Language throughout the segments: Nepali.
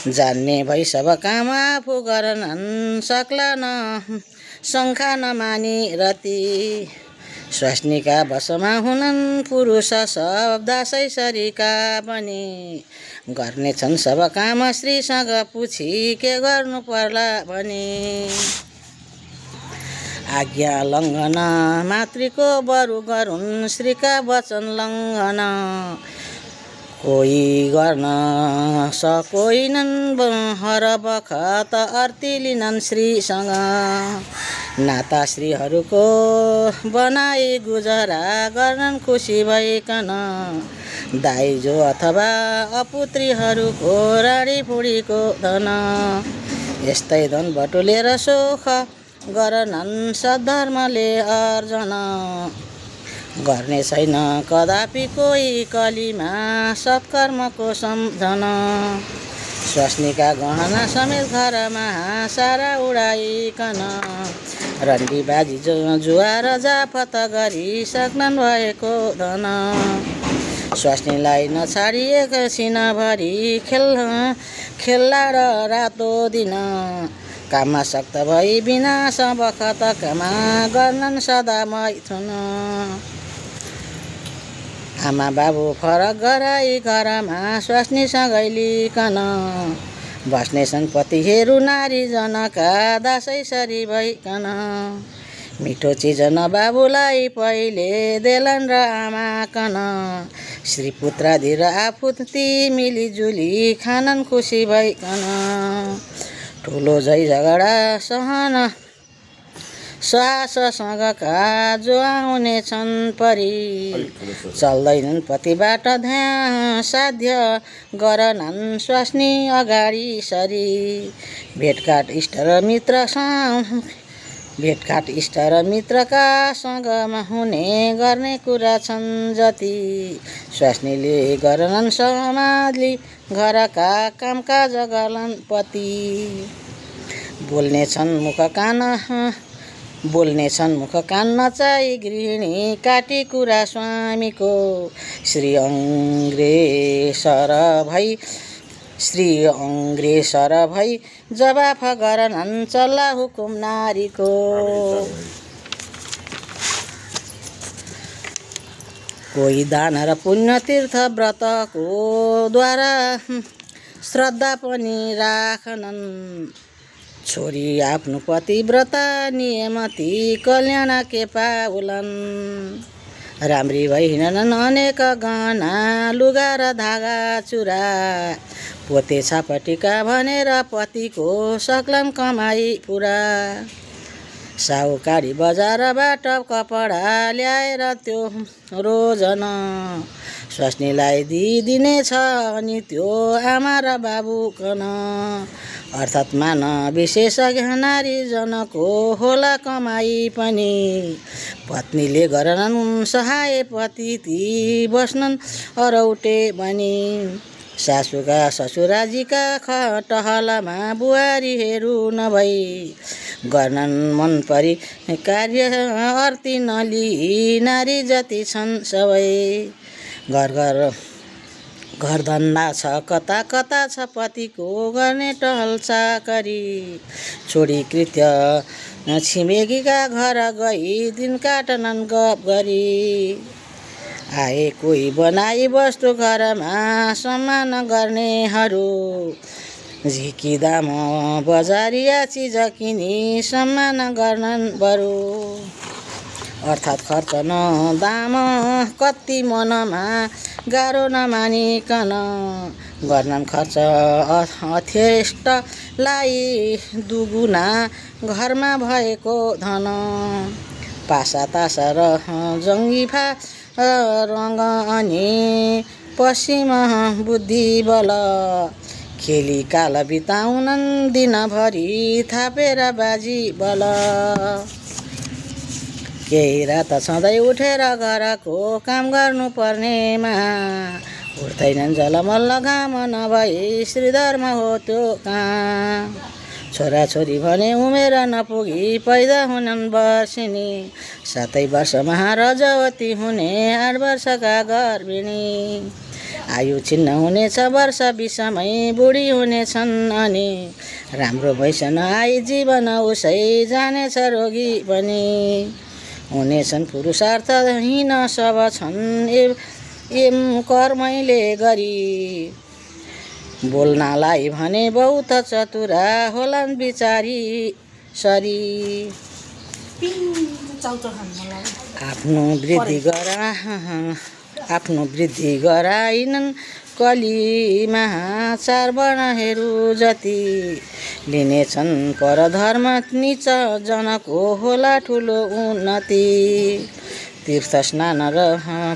जान्ने भई सब काम आफू गर्नन् सक्ला न शङ्का नमानी रति स्वास्नीका वशमा हुनन् पुरुष सब दासै सरीका पनि गर्नेछन् सब काम श्रीसँग पुछी के गर्नु पर्ला भने आज्ञा लङ्घन मातृको बरु गरून् श्रीका वचन लङ्घन कोही गर्न सकोइनन् हर बखत अर्ती लिनन् श्रीसँग नाता श्रीहरूको बनाई गुजरा गर्नन् खुसी भइकन दाइजो अथवा अपुत्रीहरूको राडी फुडीको धन यस्तै धन बटुलेर सुख गर्नन् सद्धर्मले अर्जन गर्ने छैन कदापि कोही कलीमा सत्कर्मको सम्झन स्वास्नीका गहना समेत घरमा सारा उडाइकन रन्डी बाजी जुवा र जाफत गरी सक्नन् भएको धन स्वास्नीलाई नछाडी एकछिनभरि खेल्ला र रातो दिन काममा सक्त भई विनाश बखत कामा गर्नन् सदा मैथुन आमा बाबु फरक गराई घरमा स्वास्नीसँगै लिकन बस्नेछन् पतिहरू नारी जनका दासै सरी भइकन मिठो चिज न बाबुलाई पहिले देलन र आमाकन श्री पुत्रादि र आफूती मिलिजुली खानन् खुसी भइकन ठुलो झै झगडा सहन साससँगका जो आउने छन् परी चल्दैनन् पतिबाट साध्य गरनन् स्वास्नी अगाडि सरी भेटघाट इष्ट र मित्रका सँगमा हुने गर्ने कुरा छन् जति स्वास्नीले गरनन् समाजले घरका कामकाज गर्छन् पति बोल्नेछन् मुख कान नचाही गृहिणी काटी कुरा स्वामीको श्री अङ्ग्रेसर भई जवाफ गरनन् चल्ला हुकुम नारीको कोही दान र पुण्य तीर्थ व्रतको द्वारा श्रद्धा पनि राखनन् छोरी आफ्नो पतिव्रता नियमती कल्याण के पाउलन् राम्री भई हिँडनन् अनेक गहना लुगा र धागा चुरा पोते छापटिका भनेर पतिको सक्लन कमाई पुरा साहुकारी बजारबाट कपडा ल्याएर त्यो रोजन स्वास्नीलाई दिइदिनेछ अनि त्यो आमा र बाबुकन अर्थात् मान विशेषज्ञ नारी जनको होला कमाई पनि पत्नीले गरनन् सहाय पति ती बस्नन् अरौटे बनी सासुका ससुराजीका खटहलमा बुहारीहरू नभई गर्नन् मन परी कार्य अर्ती नलिई नारी जति छन् सबै घर धन्दा छ कता कता छ पतिको गर्ने टहल चाकरी छोडी कृत्य छिमेकीका घर गई दिन काटनन् गफ गरी आए कोही बनाई वस्तु घरमा सम्मान गर्नेहरू झिकिदा म बजारिया चिज किनी सम्मान गर्नन् बरु अर्थात् खर्च न दाम कति मनमा गाह्रो नमानिकन गर्नन् खर्च अथेष्टलाई दुगुना घरमा भएको धन पासा तासा र जङ्गिफा रङ अनि पश्चिम बुद्धि बल खेली काल बिताउनन् दिनभरि थापेर बाजी बल केही रात सधैँ उठेर घरको काम गर्नुपर्नेमा उठ्दैनन् जलमल्ल घाम नभई श्रीधर्म हो त्यो काम छोराछोरी भने उमेर नपुगी पैदा हुनन् वर्षिनी 7 वर्षमा रजवती हुने 8 वर्षका गर्भिणी आयु छिन्न हुनेछ वर्ष 20मै बुढी हुनेछन् अनि राम्रो भइसन आई जीवन उसै जानेछ रोगी पनि हुनेछन् पुरुषार्थहीन सब छन् एम कर्मैले गरी बोल्नलाई भने बहुत चतुरा होलान् बिचारी सरी आफ्नो वृद्धि गराइनन् कलीमा 4 वर्णहरू जति लिनेछन् परधर्म नीच जनको होला ठुलो उन्नति तीर्थ स्नान र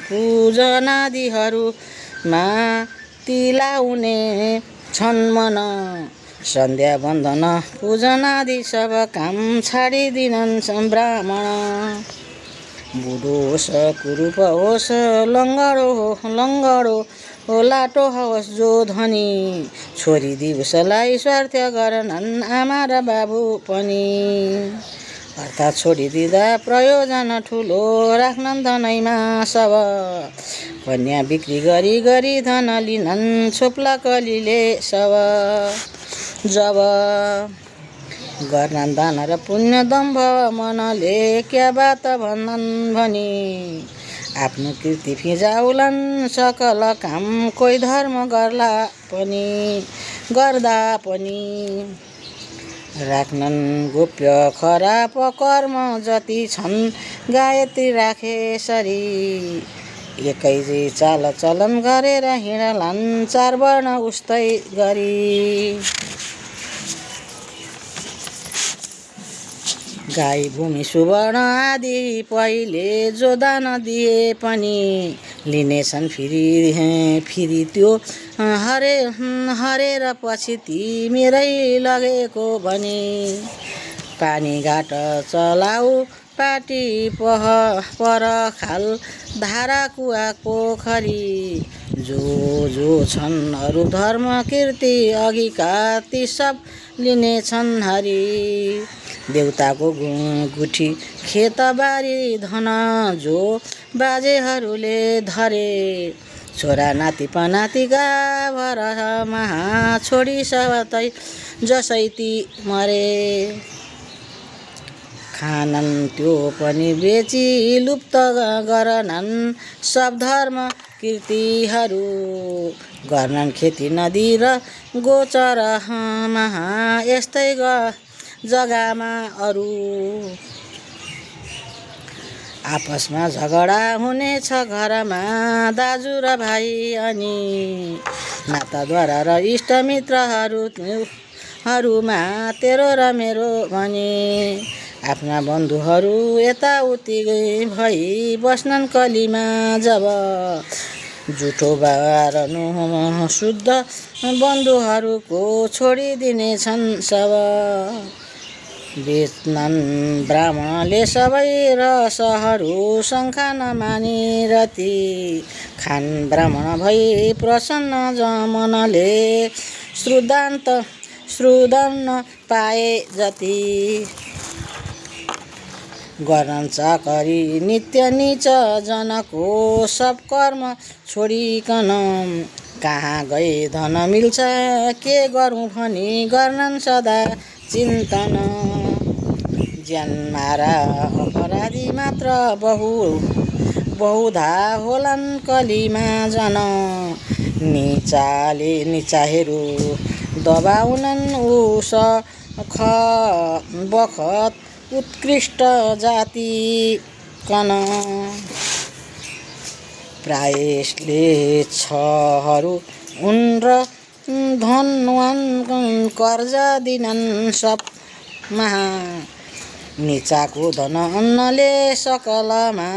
पूजनादिहरूमा तिलाउने छन् मन सन्ध्या बन्दन पूजनादि सब काम छाडिदिनन् ब्राह्मण बुढो होस् कुरूप होस् लङ्गडो लाटो होस् जो धनी छोरी दिवसलाई स्वार्थ गरेनन् आमा र बाबु पनि अर्थात् छोडिदिँदा प्रयोजन ठुलो राख्नन् धनैमा सब कन्या बिक्री गरी धन लिनन् छोप्ला कलीले सब जब गर्नन् दान र पुण्य दम्भ मनले क्या बात भन्छन् भनी आफ्नो कीर्ति फिजाउलन् सकल काम कोही धर्म गर्दा पनि राख्नन् गोप्य खराब कर्म जति छन् गायत्री राखेसरी एकै चाल चलन गरेर हिँडलान् 4 वर्ण उस्तै गरी गाई भूमि सुवर्ण आदि पहिले जो दान दिए पनि लिनेछन् फेरि त्यो हरेर पछि तिमीरै लगेको भने पानी घाट चलाऊ पाटी पर खाल धारा कुवा पोखरी जो छन् अरू धर्म कीर्ति अघिका ती सब लिनेछन् हरि देउताको गुठी खेतबारी धन जो बाजेहरूले धरे छोरा नाति पनातिका भरमा छोडी सबतै जसै ती मरे खानन् त्यो पनि बेची लुप्त गरनन् सब धर्म कीर्तिहरू गर्नन् खेती नदी र गोचरमा यस्तै जग्गामा अरू आपसमा झगडा हुनेछ घरमा दाजु र भाइ अनि नाताद्वारा र इष्टमित्रहरूमा तेरो र मेरो भने आफ्ना बन्धुहरू यताउति भई बस्नन् कलीमा जब जुठो बारनु शुद्ध बन्धुहरूको छोडिदिनेछन् सब बेच्नन् ब्राह्मणले सबै रसहरू शङ्खा नमानी रति खान ब्राह्मण भई प्रसन्न जमनले श्रुदान पाए जति गर्नन् चाकरी नित्य नीच जनको सब कर्म छोडिकन कहाँ गए धन मिल्छ के गरौँ भनी गर्नन् सदा चिन्तन ज्यान मारा अपराधी मात्र बहुधा होलान् कलीमा जन निचाहेरू दबाउनन् उस बखत उत्कृष्ट जाति कन प्रायसले छहरू उन र धनवान कर्जा दिनन् सब महा निचाको धन अन्नले सकलमा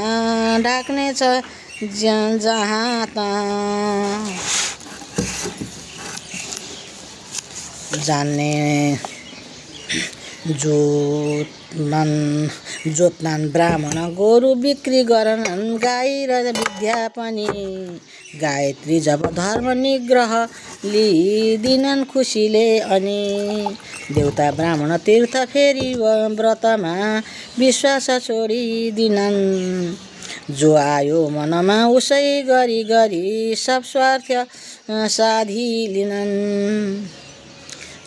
ढाक्नेछ जहाँ तहाँ जोत्नन् ब्राह्मण गोरु बिक्री गरनन् गाई र विद्या पनि गायत्री जब धर्म निग्रह लिदिनन् खुसीले अनि देउता ब्राह्मण तीर्थ फेरि व्रतमा विश्वास छोडिदिनन् जो आयो मनमा उसै गरी गरी सब स्वार्थ साधिलिनन्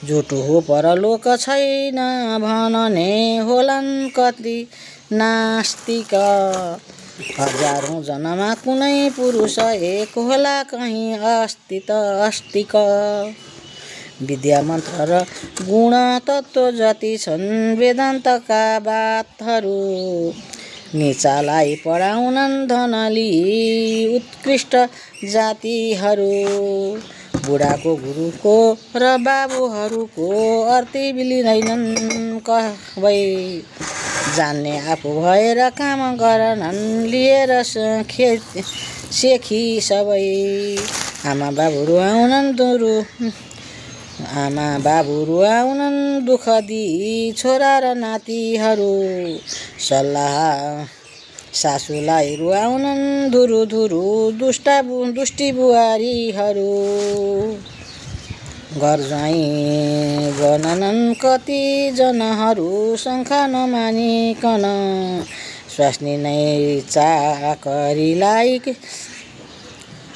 झुटो हो परलोक छैन भनने होलान् कति नास्तिक हजारौँ जनमा कुनै पुरुष एक होला कहीँ अस्तिक विद्या मन्त्र र गुण तत्त्व जति छन् वेदान्तका बातहरू निचालाई पढाउनन् धनली उत्कृष्ट जातिहरू बुढाको गुरुको र बाबुहरूको अर्थी बिलिँदैनन् कहबै जान्ने आफू भएर काम गरनन् लिएर सेखी सबै आमा बाबुहरू आउनन् दुःख दिई छोरा र नातिहरू सल्लाह सासूलाई रुवाउनन् धुरु दुष्टी बुहारीहरू घर ज्वाइँ बननन् कतिजनाहरू शङ्का नमानिकन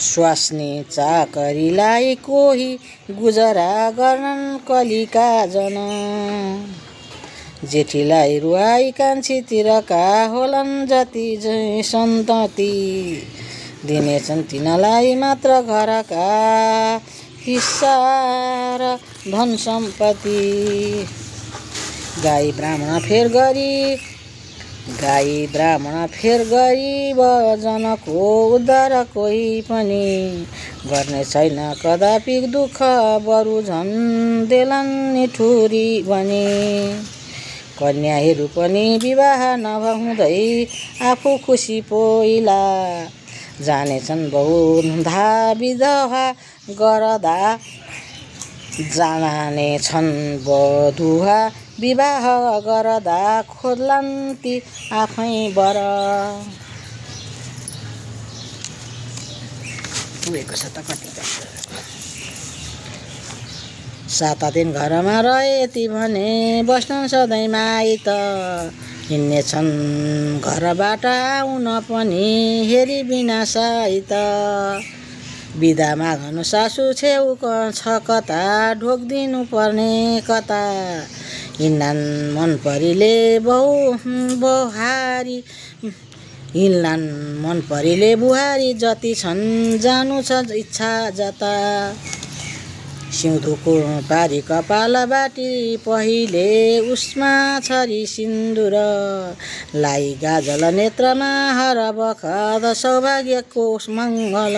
स्वास्नी चाकरीलाई कोही गुजरा गर्नन् कलिका जन जेठीलाई रुवाई कान्छीतिरका होलान् जति सन्तति दिनेछन् तिनलाई मात्र घरका हिस्सा र धन सम्पत्ति गाई ब्राह्मण फेर गरिब जनको उद्धार कोही पनि गर्ने छैन कदापि दुःख बरु झन् देलान् निठुरी बनी कन्याहरू पनि विवाह नहुँदै आफू खुसी पोइला जानेछन् बहुधा विधवा गरदा जानेछन् बधुवा विवाह गरदा खोज्लान् ती आफै बर पुगेको छ त कति 7 दिन घरमा रहे ती भने बस्न सधैँ माइत हिँड्नेछन् घरबाट आउन पनि हेरी बिना साइत बिदा माग्नु सासु छेउ छ कता ढोकिदिनु पर्ने कता हिँड्नान् मन परीले बुहारी जति छन् जानु छ इच्छा जता सिउँदुको पारी कपाल बाटी पहिले उसमा छरी सिन्दुर लाई गाजल नेत्रमा हर बखत सौभाग्यको मङ्गल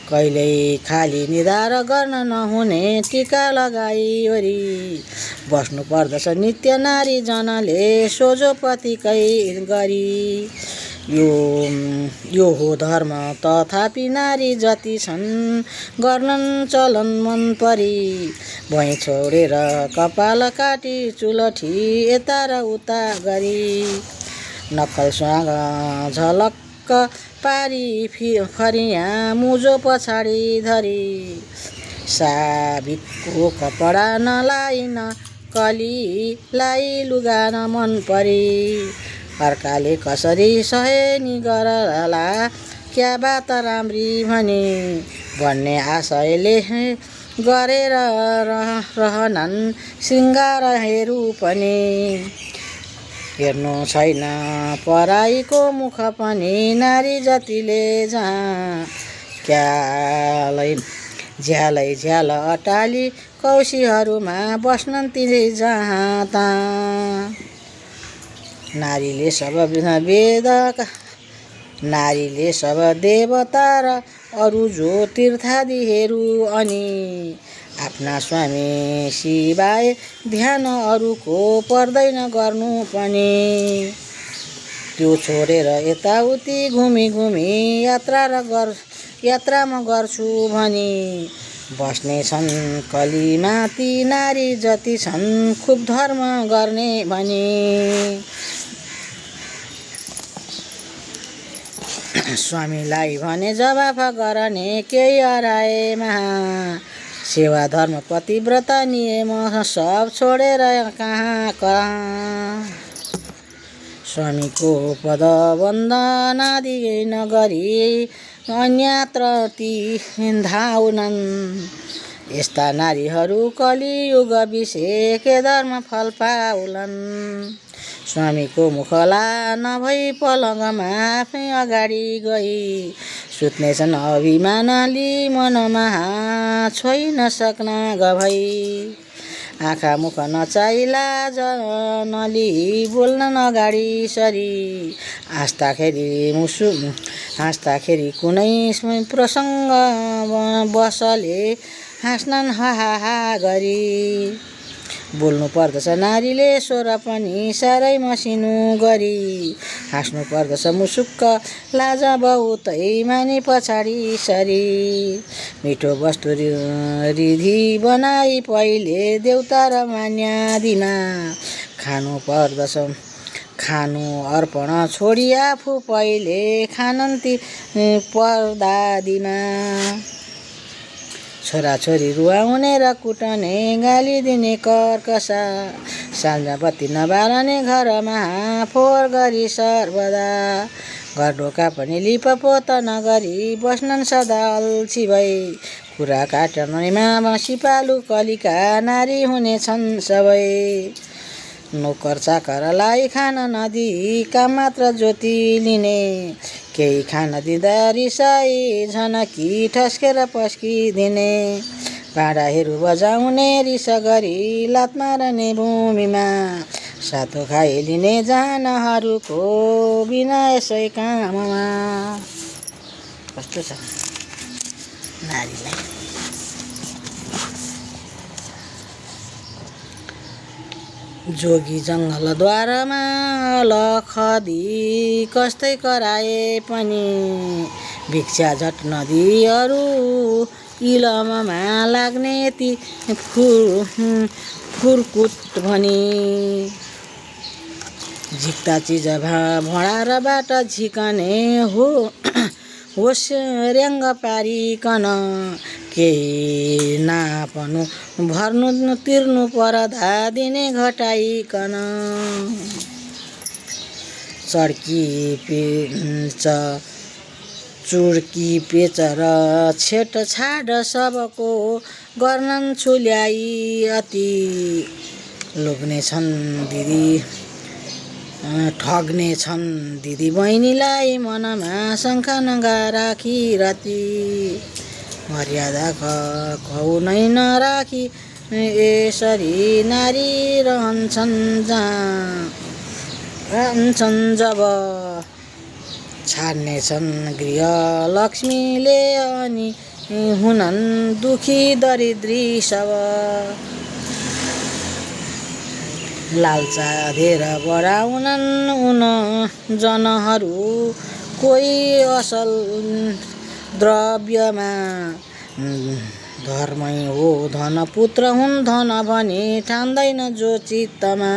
कहिल्यै खाली निधार गर्न नहुने टीका लगाई ओरी बस्नु पर्दछ नित्य नारी जनले सोझो पतिकै गरी यो हो धर्म तथापि नारी जति छन् गर्नन् चलन मन परी भुइँ छोडेर कपाल काटी चुलठी यता र उता गरी नक्कल स्वाग झलक्क पारी फरिया मुजो पछाडि धरी साबिकको कपडा नलाइन कलीलाई लुगा न मन परी अर्काले कसरी सहे नि गरला क्या बात राम्री भन्ने आशयले गरेर रहनन् श्रृङ्गारहरू पनि हेर्नु छैन पराईको मुख पनि नारी जतिले झ्याल अटाली कौशीहरूमा बस्नन् तिले जहाँ तहाँ नारीले सब देवता र अरू जो तीर्थादिहरू अनि आफ्ना स्वामी शिवाय ध्यान अरूको पर्दैन गर्नु पनि त्यो छोडेर यताउति घुमी यात्रामा गर्छु भनी बस्ने छन् कलीमा ती नारी जति छन् खुब धर्म गर्ने भनी। स्वामीलाई भने जवाफ गर्ने केही हराएमा सेवा धर्म पतिव्रता नियम सब छोडेर कहाँ कहाँ। स्वामीको पद वन्दनादि नगरी अन्यत्र ती धाउनन्। यस्ता नारीहरू कलियुग बिसे के धर्म फल पाउलन्। स्वामीको मुखला नभई पलङमा आफै अगाडि गई सुत्नेछन् अभिमानली मनमा छोइ नसक्न गभई। आँखा मुख नचाहिला जनली बोल्न अगाडि सरी हाँस्दाखेरि कुनै प्रसङ्ग बसले हाँस्नन् हाहा गरी। बोल्नु पर्दछ नारीले स्वर पनि साह्रै मसिनो गरी हाँस्नु पर्दछ मुसुक्क लाज बहुतै मानि पछाडि सरी। मिठो वस्तु रिधी बनाई पहिले देउता र मान्यादिमा खानु अर्पण छोडी आफू पहिले खानन् ती पर्दादिमा। छोराछोरी रुवाउने र कुटने गाली दिने कर्कसा साँझ बत्ती नबाल्ने घरमा फोहोर गरी सर्वदा। घर ढोका पनि लिपपोत नगरी बस्नन् सदा अल्छी भई कुरा काट्नेमा सिपालु कलिका नारी हुनेछन् सबै। नोकर चाकरलाई खान नदिई काम मात्र जोती लिने केही खान दिँदा रिसाई झनकी ठस्केर पस्किदिने। भाँडाहरू बजाउने रिस गरी लात मार्ने भूमिमा सातो खाइलिने जानहरूको बिना यसै काममा। कस्तो छ नारीलाई। जोगी जङ्गलद्वारमा लखदी कस्तै कराए पनि भिक्षा झट नदिई अरू इलममा लाग्ने ती फुर्कुट भनी। झिक्ता चिज भँडारबाट झिकने होस् र्याङ्ग पारिकन केही नापनु भर्नु तिर्नु परदा दिने घटाइकन। चुड्की पेच र छेडछाड सबको गर्नन् छुल्याई अति लोग्ने छन् दिदी ठग्ने छन् दिदी बहिनीलाई मनमा शङ्का नराखी रति। मर्यादा कौ नै नराखी यसरी नारी रहन्छन् जब छाड्नेछन् गृह लक्ष्मीले अनि हुनन् दुखी दरिद्री सब। लालचा धेर बढाउनन् उन जनहरू कोही असल द्रव्यमा धर्मै हो धन पुत्र हुन् धन भने ठान्दैन जो चित्तमा।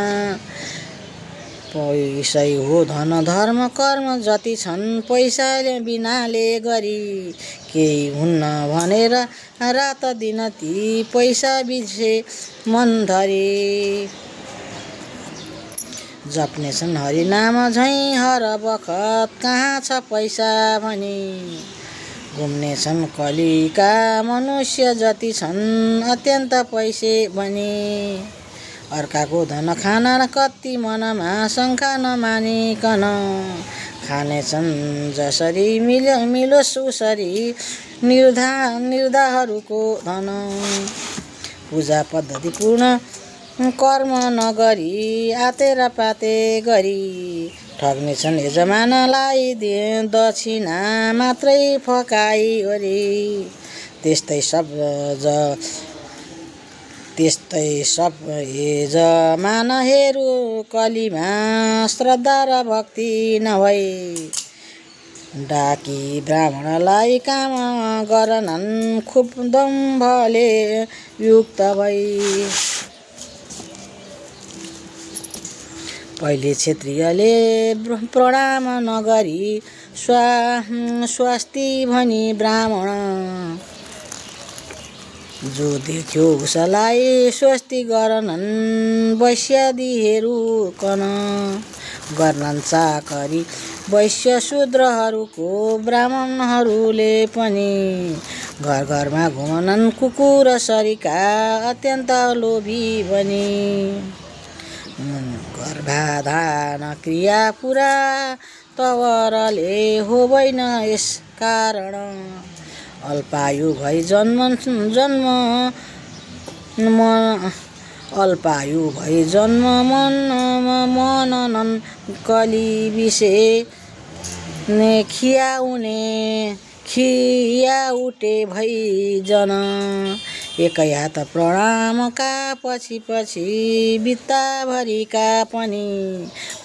पैसै हो धन धर्म कर्म जति छन् पैसा बिनाले गरी केही हुन्न भनेर रात दिन ती पैसा बिर्से मन धरी। जप्नेछन् हरिनाम झैँ हर बखत कहाँ छ पैसा भनी घुम्नेछन् कलिका मनुष्य जति छन् अत्यन्त पैसे भनी। अर्काको धन खान कति मनमा शङ्का नमानिकन खानेछन् जसरी मिलोस् उसरी निर्धाहरूको धन। पूजा पद्धति पूर्ण कर्म नगरी आतेर पाते गरी ठग्नेछन् यजमानलाई दक्षिणा मात्रै फकाई ओरी। त्यस्तै सब यजमानहरू कलीमा श्रद्धा र भक्ति नभई डाकी ब्राह्मणलाई काम गरनन् खुब दम्भले युक्त भई। पहिले क्षत्रियले प्रणाम नगरी स्वस्ति भनी ब्राह्मण जो देख्यो उसलाई स्वस्ति गरनन् वैश्यादिहरू कन गर्नन् चाकरी वैश्य शूद्रहरूको ब्राह्मणहरूले पनि घर घरमा घुमनन् कुकुर सरीका अत्यन्त लोभी बनी। गर्भाधान क्रिया पुरा तवरले होबैन यस कारण अल्पायु भई जन्म मननन् कली विषे खिया उठे भई जन। एकै हात प्रणामका पछि बित्ताभरिका पनि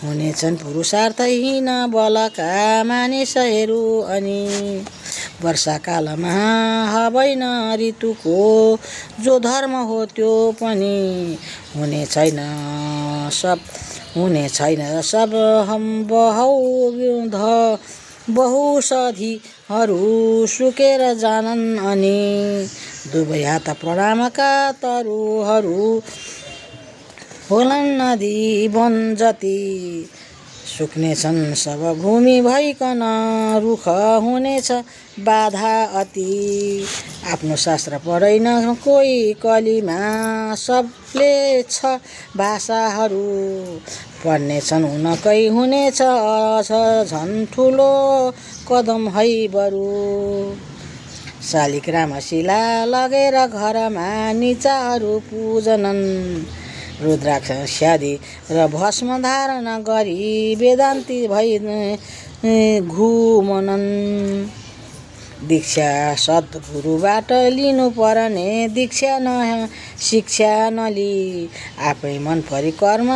हुनेछन् पुरुषार्थहीन बलका मानिसहरू। अनि वर्षाकालमा हदैन ऋतुको जो धर्म हो त्यो पनि हुने छैन सब बहुषधिहरू सुकेर जानन्। अनि दुवै हात प्रणामका तरुहरू होलन् नदी वन जति सुक्नेछन् सब भूमि भइकन रुख हुनेछ बाधा अति। आफ्नो शास्त्र पढैन कोही कलीमा सबले छ भाषाहरू पढ्नेछन् उनकै हुनेछ झन् ठुलो कदम है बरु। शालिग्राम शिला लगेर घरमा निचाहरू पूजनन् रुद्राक्षादि र भस्म धारण गरी वेदान्ती भई घुमनन्। दीक्षा सद्गुरुबाट लिनु पर्ने शिक्षा नली आफै मन परी कर्म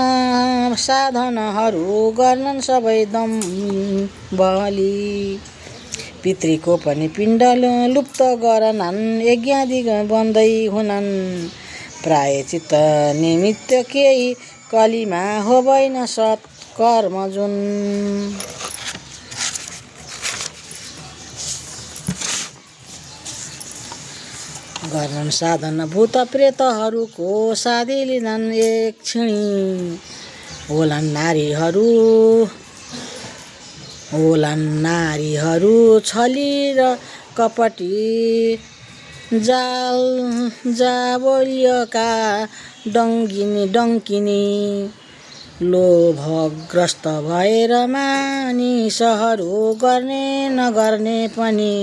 साधनहरू गर्नन् सबै दम बली। पितृको पनि पिण्ड लुप्त गरनन् यज्ञादि बन्दै हुनन् प्रायश्चित्त निमित्त केही कलीमा होबैन सत्कर्म जुन। गर्नन् साधन भूत प्रेतहरूको साधी लिनन् एक क्षणी होलन् नारीहरू छली र कपटी जावल्यका डङ्किनी लोभग्रस्त भएर मानिसहरू गर्ने नगर्ने पनि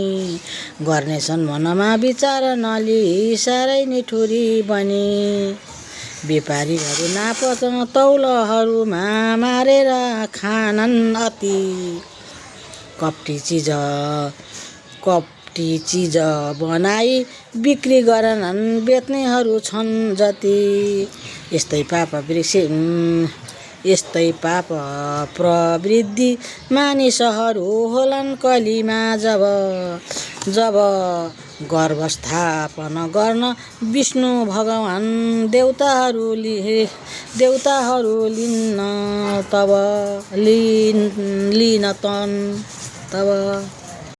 गर्नेछन् मनमा विचार नली साह्रै निठुरी बनी। व्यापारीहरू नाप तौलहरूमा मारेर खानन् अति कपटी चिज बनाई बिक्री गरनन् बेच्नेहरू छन् जति। यस्तै पाप प्रवृत्ति मानिसहरू होलन् कलीमा जब गर्भस्थापन गर्न विष्णु भगवान देवताहरू लिन तब